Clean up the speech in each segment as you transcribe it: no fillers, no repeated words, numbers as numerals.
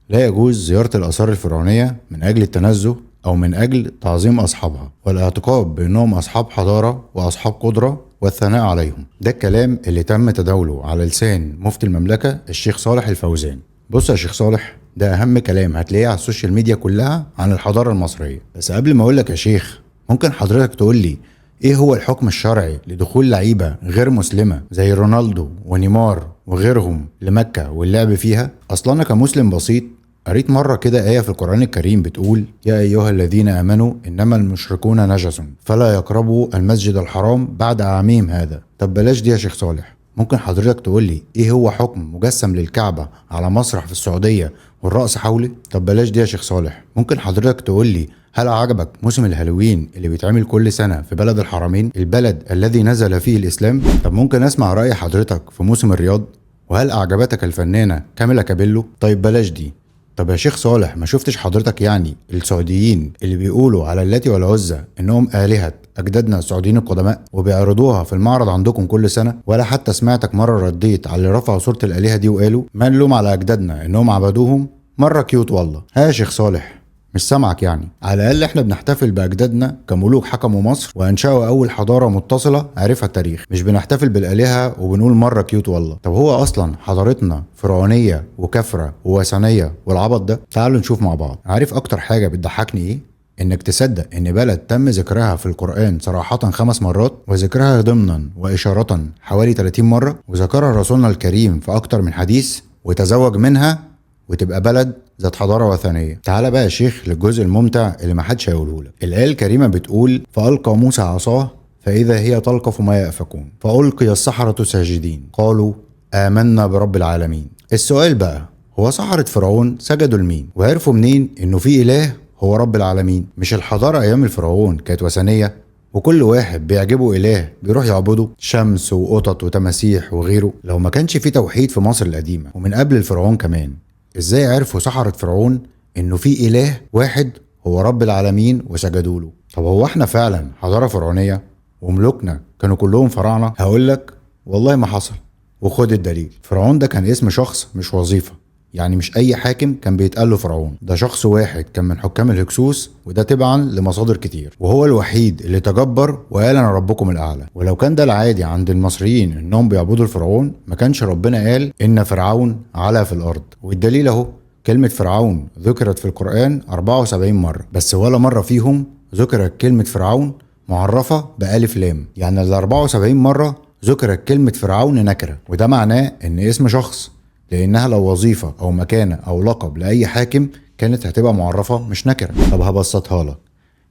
لا يجوز زيارة الآثار الفرعونية من أجل التنزه أو من أجل تعظيم أصحابها والاعتقاد بأنهم أصحاب حضارة وأصحاب قدرة والثناء عليهم. ده الكلام اللي تم تداوله على لسان مفتي المملكة الشيخ صالح الفوزان. بص يا شيخ صالح، ده أهم كلام هتلاقيه على ال social media كلها عن الحضارة المصرية. بس قبل ما أقولك يا شيخ، ممكن حضرتك تقول لي إيه هو الحكم الشرعي لدخول لعيبة غير مسلمة زي رونالدو ونيمار وغيرهم لمكة واللعب فيها؟ أصلا أنا كمسلم بسيط قريت مرة كده آية في القرآن الكريم بتقول: يا أيها الذين آمنوا إنما المشركون نجس فلا يقربوا المسجد الحرام بعد عامهم هذا. طب بلاش دي يا شيخ صالح، ممكن حضرتك تقول لي إيه هو حكم مجسم للكعبة على مسرح في السعودية والرأس حوله؟ طب بلاش دي يا شيخ صالح، ممكن حضرتك تقول لي هل عجبك موسم الهالوين اللي بيتعمل كل سنة في بلد الحرمين، البلد الذي نزل فيه الإسلام؟ طب ممكن أسمع رأي حضرتك في موسم الرياض؟ وهل أعجبتك الفنانة كاميلا كابيلو؟ طيب بلاش دي. طب يا شيخ صالح، ما شفتش حضرتك يعني السعوديين اللي بيقولوا على اللاتي والعزى انهم آلهة اجدادنا السعوديين القدماء وبيعرضوها في المعرض عندكم كل سنة؟ ولا حتى سمعتك مرة رديت على اللي رفعوا صورة الآلهة دي وقالوا ما نلوم على اجدادنا انهم عبدوهم؟ مرة cute والله. ها يا شيخ صالح، مش سامعك يعني. على الاقل احنا بنحتفل باجدادنا كملوك حكموا مصر وانشأوا اول حضارة متصلة عرفها التاريخ، مش بنحتفل بالالهه وبنقول مرة cute والله. طب هو اصلا حضارتنا فرعونيه وكفره ووثنيه والعبط ده؟ تعالوا نشوف مع بعض. عارف اكتر حاجة بتضحكني ايه؟ انك تصدق ان بلد تم ذكرها في القرآن صراحة 5 مرات وذكرها ضمنا وإشارة حوالي 30 مرة، وذكرها رسولنا الكريم في اكتر من حديث، وتزوج منها، وتبقى بلد ذات حضارة وثنية. تعال بقى يا شيخ للجزء الممتع اللي ما حدش هيقوله لك. الآية الكريمة بتقول: فألقى موسى عصاه فإذا هي تلقف ما يأفكون فألقي السحرة ساجدين قالوا آمنا برب العالمين. السؤال بقى، هو سحرة فرعون سجدوا لمين؟ وعرفوا منين إنه في إله هو رب العالمين؟ مش الحضارة أيام الفرعون كانت وثنية وكل واحد بيعجبه إله بيروح يعبده، شمس وقطط وتماسيح وغيره؟ لو ما كانش في توحيد في مصر القديمة ومن قبل الفرعون كمان، ازاي عرفوا سحرة فرعون انه في اله واحد هو رب العالمين وسجدوا له؟ طب هو احنا فعلا حضارة فرعونية وملوكنا كانوا كلهم فراعنة؟ هقولك والله ما حصل، وخد الدليل. فرعون ده كان اسم شخص مش وظيفة، يعني مش اي حاكم كان بيتقال له فرعون، ده شخص واحد كان من حكام الهكسوس، وده تبعا لمصادر كتير، وهو الوحيد اللي تجبر وقال انا ربكم الاعلى. ولو كان ده العادي عند المصريين انهم بيعبدوا الفرعون، ما كانش ربنا قال ان فرعون علا في الارض. والدليل اهو، كلمة فرعون ذكرت في القرآن 74 مرة، بس ولا مرة فيهم ذكرت كلمة فرعون معرفة بألف لام، يعني ال 74 مرة ذكرت كلمة فرعون نكرة، وده معناه ان اسم شخص، لأنها لو وظيفة أو مكانة أو لقب لأي حاكم كانت هتبقى معرفة مش نكرة. طب هبسطها لك،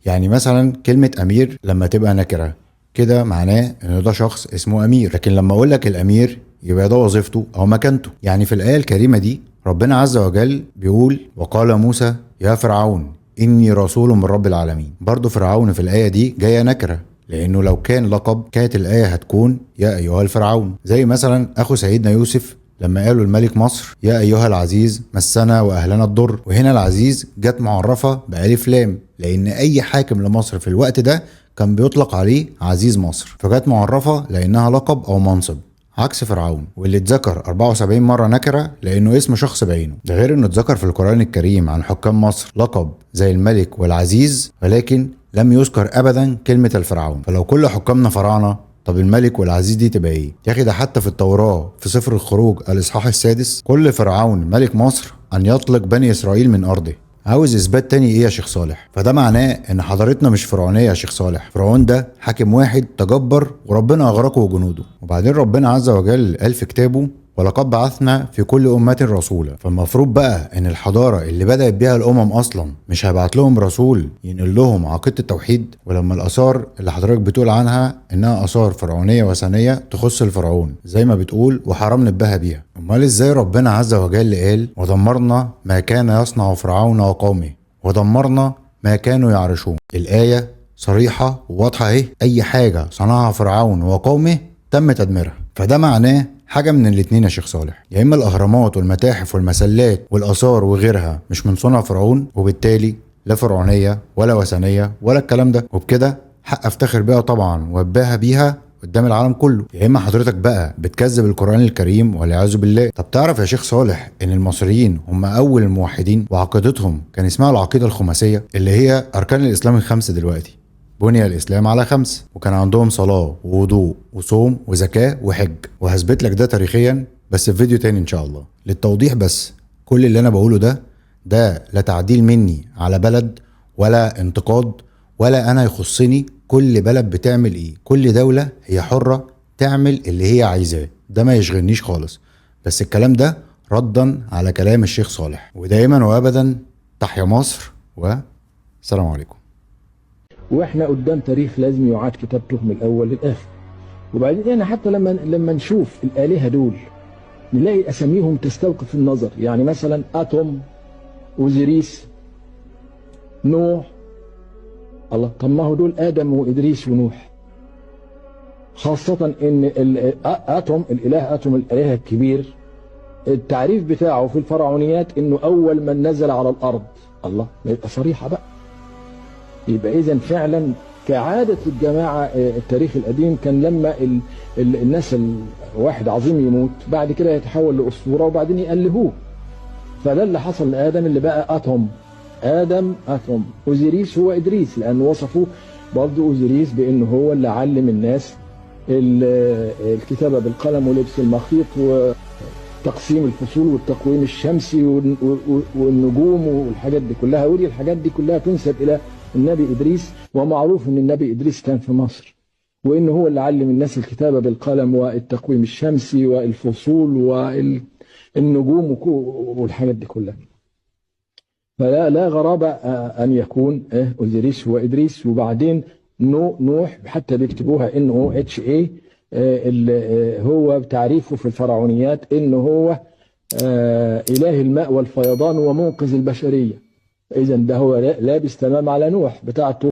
يعني مثلا كلمة أمير لما تبقى نكرة كده معناه إن ده شخص اسمه أمير، لكن لما أقول لك الأمير يبقى ده وظيفته أو مكانته. يعني في الآية الكريمة دي ربنا عز وجل بيقول: وقال موسى يا فرعون إني رسول من رب العالمين. برضو فرعون في الآية دي جاية نكرة، لأنه لو كان لقب كانت الآية هتكون يا أيها الفرعون، زي مثلا أخو سيدنا يوسف لما قالوا الملك مصر يا أيها العزيز مسنا وأهلنا الضر، وهنا العزيز جت معرفة بألف لام، لأن أي حاكم لمصر في الوقت ده كان بيطلق عليه عزيز مصر، فجت معرفة لأنها لقب أو منصب، عكس فرعون واللي اتذكر 74 مرة نكرة لأنه اسم شخص بعينه. ده غير إنه اتذكر في القرآن الكريم عن حكام مصر لقب زي الملك والعزيز، ولكن لم يذكر أبدا كلمة الفرعون. فلو كل حكامنا فراعنة، طب الملك والعزيز دي تبقى ايه؟ يا اخي ده حتى في التوراة في سفر الخروج الإصحاح 6 كل فرعون ملك مصر أن يطلق بني إسرائيل من أرضه. عاوز إثبات تاني ايه يا شيخ صالح؟ فده معناه إن حضارتنا مش فرعونية يا شيخ صالح. فرعون ده حاكم واحد تجبر وربنا أغرقه وجنوده. وبعدين ربنا عز وجل قال في كتابه: ولقد بعثنا في كل أمة رسولا. فالمفروض بقى إن الحضارة اللي بدأت بيها الأمم أصلا مش هيبعت لهم رسول ينقل لهم عقيدة التوحيد؟ ولما الآثار اللي حضرتك بتقول عنها إنها آثار فرعونية وثنية تخص الفرعون زي ما بتقول وحرام نتباهى بيها، أمال إزاي ربنا عز وجل قال ودمرنا ما كان يصنع فرعون وقومه ودمرنا ما كانوا يعرشون؟ الآية صريحة وواضحة اهي، أي حاجة صنعها فرعون وقومه تم تدميرها. فده معناه حاجة من الاتنين يا شيخ صالح، يا إما الأهرامات والمتاحف والمسلات والآثار وغيرها مش من صنع فرعون، وبالتالي لا فرعونية ولا وثنية ولا الكلام ده، وبكده حق أفتخر بيها طبعا وأتباهى بيها قدام العالم كله. يا اما حضرتك بقى بتكذب القرآن الكريم والعياذ بالله. طب تعرف يا شيخ صالح ان المصريين هم اول الموحدين، وعقيدتهم كان اسمها العقيدة الخماسية اللي هي اركان الاسلام الخمسة. دلوقتي بني الاسلام على 5، وكان عندهم صلاة ووضوء وصوم وزكاة وحج، وهثبت لك ده تاريخيا بس في فيديو تاني ان شاء الله. للتوضيح بس، كل اللي انا بقوله ده لا تعديل مني على بلد ولا انتقاد ولا انا يخصني. كل بلد بتعمل ايه، كل دولة هي حرة تعمل اللي هي عايزاه، ده ما يشغلنيش خالص. بس الكلام ده ردا على كلام الشيخ صالح. ودايما وابدا تحيا مصر، والسلام عليكم. واحنا قدام تاريخ لازم يعاد كتابته من الاول للاخر. وبعدين احنا حتى لما نشوف الالهة دول نلاقي اساميهم تستوقف النظر، يعني مثلا اتوم، اوزيريس، نوح. الله، طب ما هو دول ادم وادريس ونوح. خاصة ان اتوم، الاله اتوم، الاله الكبير، التعريف بتاعه في الفرعونيات انه اول من نزل على الارض. الله، ما يبقى صريحه بقى. يبقى اذا فعلا كعادة الجماعة التاريخ القديم كان لما الناس واحد عظيم يموت بعد كده يتحول لاسطوره وبعدين يألهوه. فده اللي حصل لادم اللي بقى اتوم. ادم اتوم. اوزيريس هو ادريس، لان وصفوه برضه اوزيريس بانه هو اللي علم الناس الكتابة بالقلم ولبس المخيط وتقسيم الفصول والتقويم الشمسي والنجوم والحاجات دي كلها. ودي الحاجات دي كلها تنسب الى النبي ادريس، ومعروف ان النبي ادريس كان في مصر، وانه هو اللي علم الناس الكتابة بالقلم والتقويم الشمسي والفصول والنجوم والحاجات دي كلها. فلا لا غرابه ان يكون اوزيريس هو ادريس. وبعدين نوح حتى بيكتبوها NOHA، هو تعريفه في الفرعونيات انه هو اله الماء والفيضان ومنقذ البشرية. اذا ده هو لابس تمام على نوح بتاعته.